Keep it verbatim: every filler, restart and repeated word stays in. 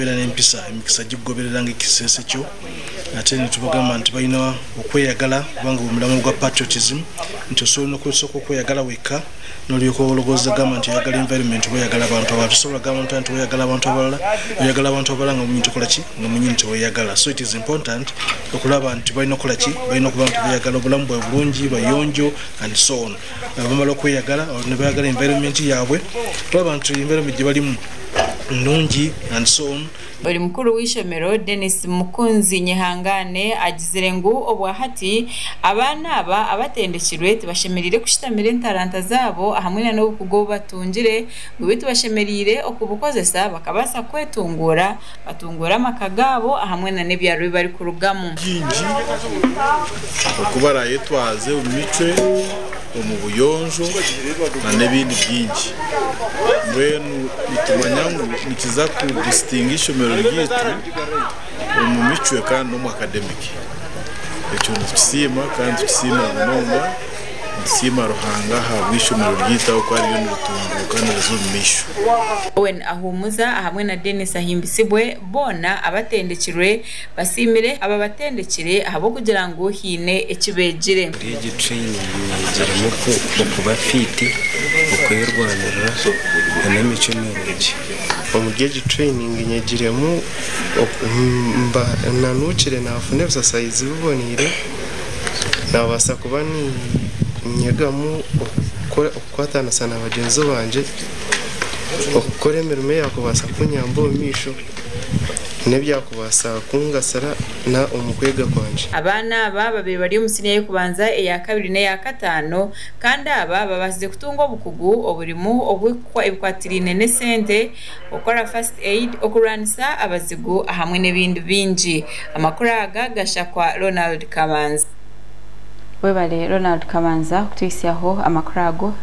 Beera n'empisa, emikisa gikugoberera nga ekisese kyo. Ate nitubagamba nti balina okweyagala, kubanga obumulamu bwa patriotism, nti osobola n'okukozesa okweyagala wekka, n'olyoka ologooza gamba nti oyagala environment, oba oyagala abantu abalala. Tosobola gamba nti oyagala abantu abalala, oyagala abantu abalala nga munyini tokola ki? Nga munyini teweyagala. So it is important okulaba nti balina okukola ki? Balina okuba nti beyagala, obulamu bwabwe bulungi, bayonjo, and so on. Bamala okweyagala, ne bayagala environment yaabwe, kulaba nti environment gye balimu nnungi, and so on. Ori mukuru w'eishomero, Dennis Mukunzi Nyehangane, agizire ngu obwa hati abaana aba abatendekirwe tibashemereire kushitamira entaranta zaabo ahamwe na n'obukugu obu batungire, ngu beitu bashemereire okubukozesa bakabaasa kwetunguura, batunguure amaka gaabo ahamwe na n'ebyaro ebi barikurugamu. Bingi oku barayetwaze omu micwe, omu buyonjo, na n'ebindi bingi. Mbwenu nitumanya ngu nikiza ku boostinga eishomero ryaitu omu micwe kandi n'omu academic. Ekyo nitukisiima kandi nitukisiimira munonga. Nitusiima Ruhanga ahabw'eishomero ryaitu ahabw'okuba ririyo niritunguuka niriza omu maisho. Owen Ahumuza ahamwe na Dennis Ahimbisibwe, boona abatendekirwe, basiimire aba batendekire ahabw'okugira ngu haine eki beegire. Omuri egi training nyegiremu oku-, okuba fit, okwerwanirira, na n'emicwe mirungi. Omuri egi training nyegiremu oku-, mba nanukire nafuna ebisasayizi biboneire, nabaasa kuba ni-, ninyegamu okukora, okukwatanisa na bagyenzi bangye, okukora emirimo eyakubaasa kunyamba omu maisho, n'ebyakubaasa kungasira na omu kwega kwangye. Abaana aba babaire bari omu siniya y'okubanza, eya kabiri n'eya kataano, kandi aba babaasize kutunga obukugu oburimu obw'okukwa-, ebikwatiraine n'esente, okukora first aid, okurwanisa abazigu, hamwe n'ebindi bingi. Amakuru aga gashakwa Ronald Kabanza. Webare Ronald Kabanza kutuhitsyaho amakuru ago.